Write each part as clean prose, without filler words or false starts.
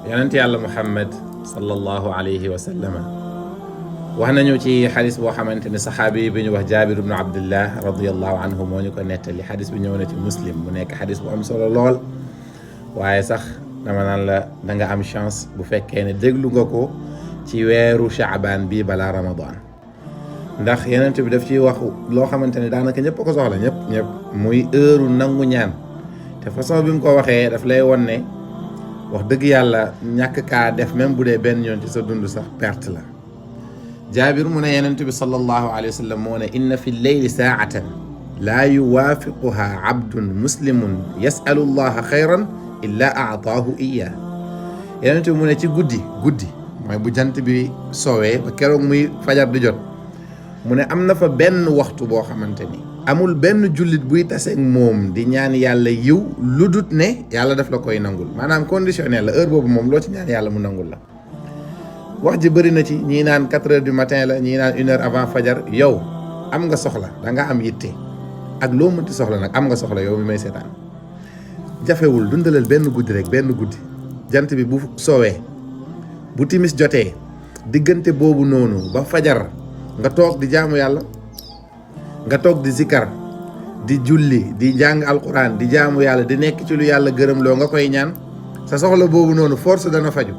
yonent yàlla Muhammad sallallahu alayhi wa sallama wax nañu ci xadis boo xamante ne saxaabi bi ñu wax Jaabir ibnu Abdullah radiyallahu anhu moo ñu ko nettali xadis bi ñëw na ci Muslim mu nekk xadis bu am solo lool waaye sax dama naan la da nga am chance bu fekkee ne déglu nga ko ci weeru Shaabaan bii balaa Ramadan ndax yonent bi daf ciy wax loo xamante ne daanaka ñëpp ko soxla ñëpp muy heure nangu ñaan te façon bi mu ko waxee daf lay won ne wax dëgg yàlla ñàkk kaa def même bu dee benn yoon ci sa dund sax perte la. Jaabir mu ne yonent bi sallallahu alayhi wa sallam moo ne inna fi leyli saatan laa yuwaafiquha abdun muslimun yasalu allaha xayran illa aataahu iya. yonent bi mu ne ci guddi mooy bu jant bi soowee ba keroog muy fajar di jot mu ne am na fa benn waxtu boo xamante ni amul benn jullit buy taseeg moom di ñaan yàlla yiw lu dut ne yàlla daf la koy nangul maanaam conditionnel la heure boobu moom loo ci ñaan yàlla mu nangul la. wax ji bëri na ci ñii naan 4 heures du matin la ñii naan 1 heure avant fajar yow am nga soxla da nga am yitte ak loo mënti soxla nag am nga soxla yow mi may seetaan jafewul dundalal benn guddi rek benn guddi jant bi bu soowee bu timis jotee diggante boobu noonu ba fajar nga toog di jaamu yàlla nga toog di zikar di julli di jàng alquran di jaamu yàlla di nekk ci lu yàlla gërëm loo nga koy ñaan sa soxla boobu noonu force dana faju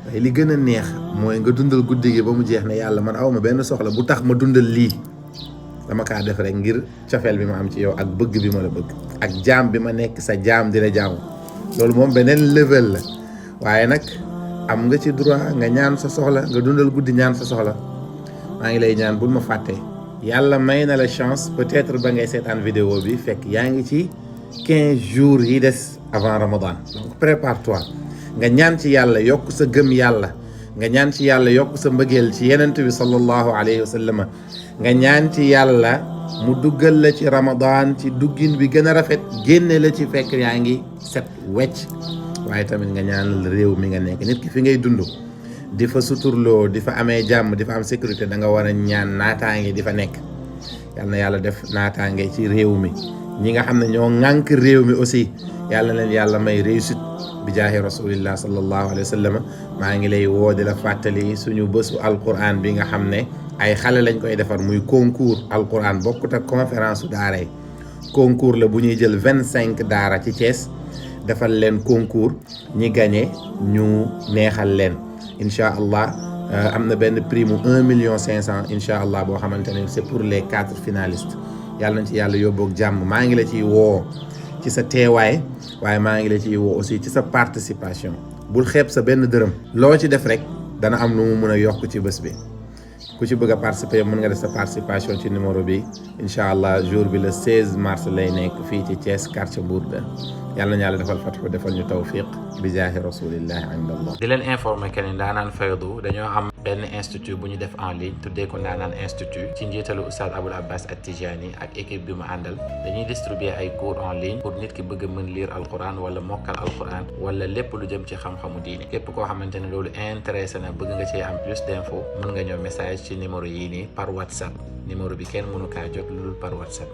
waaye li gën a neex mooy nga dundal guddi gi ba mu jeex ne yàlla man awma benn soxla bu tax ma dundal lii dama kaa def rek ngir cofeel bi ma am ci yow ak bëgg bi ma la bëgg ak jaam bi ma nekk sa jaam di la jaamu loolu moom beneen level la waaye nag am nga ci droit nga ñaan sa soxla nga dundal guddi ñaan sa soxla maa ngi lay ñaan bul ma fàtte yàlla may na la chance peut-être ba ngay seetaan vidéo bi fekk yaa ngi ci 15 jours yi des avant Ramadan donc prépare-toi nga ñaan ci yàlla yokk sa gëm yàlla nga ñaan ci yàlla yokk sa mbëggeel ci yenent bi sallallahu alayhi wa sallam nga ñaan ci yàlla mu duggal la ci Ramadan ci duggin bi gën a rafet génne la ci fekk yaa ngi set wecc waaye tamit nga ñaanal réew mi nga nekk nit ki fi ngay dund di fa suturloo di fa amee jàmm di fa am sécurité da nga war a ñaan naataange di fa nekk yal na yàlla def naataange ci réew mi ñi nga xam ne ñoo ŋànk réew mi aussi yàlla leen yàlla may réussite bi jaahi rasulillah sallallahu alayhi wa sallam maa ngi lay woo di la fàttali suñu bésu alquran bi nga xam ne ay xale lañ koy defar muy concours alquran bokkut ak conférence su daara yi concours la bu ñuy jël 25 daara ci Thiès defal leen concours ñi gagné ñu neexal leen incha allah am na benn prix mu 1,5 million incha allah boo xamante ne c'est pour les 4 finalistes yàlla nañ ci yàlla yóbboog jàmm maa ngi la ciy woo ci sa teewaay waaye maa ngi la ciy woo aussi ci sa participation bul xeeb sa benn dërëm loo ci def rek dana am lu mu mën a yokk ci bés bi ku ci bëgg a participer mën nga def sa participation ci numéro bi incha allah jour bi le 16 mars lay nekk fii ci Thiès quartier Bourde yàlla na yàlla defal fatxu defal ñu tawfiq bi jaahi rasulillahi inda allah di leen informer que ni Ndaanaan Faydu dañoo am benn institut bu ñu def en ligne tuddee ko Ndaanaan institut ci njiitalu Oustaz Aboul Abbas At-Tijani ak équipe bi mu àndal dañuy distribuer ay cours en ligne pour nit ki bëgg a mën lire alquran wala mokkal alquran wala lépp lu jëm ci xam-xamu diine képp koo xamante ne loolu intéressé na bëgg nga cee am plus d'info mën nga ñëw message ci numéro yii nii par WhatsApp numéro bi kenn mënu kaa jot lu dul par WhatsApp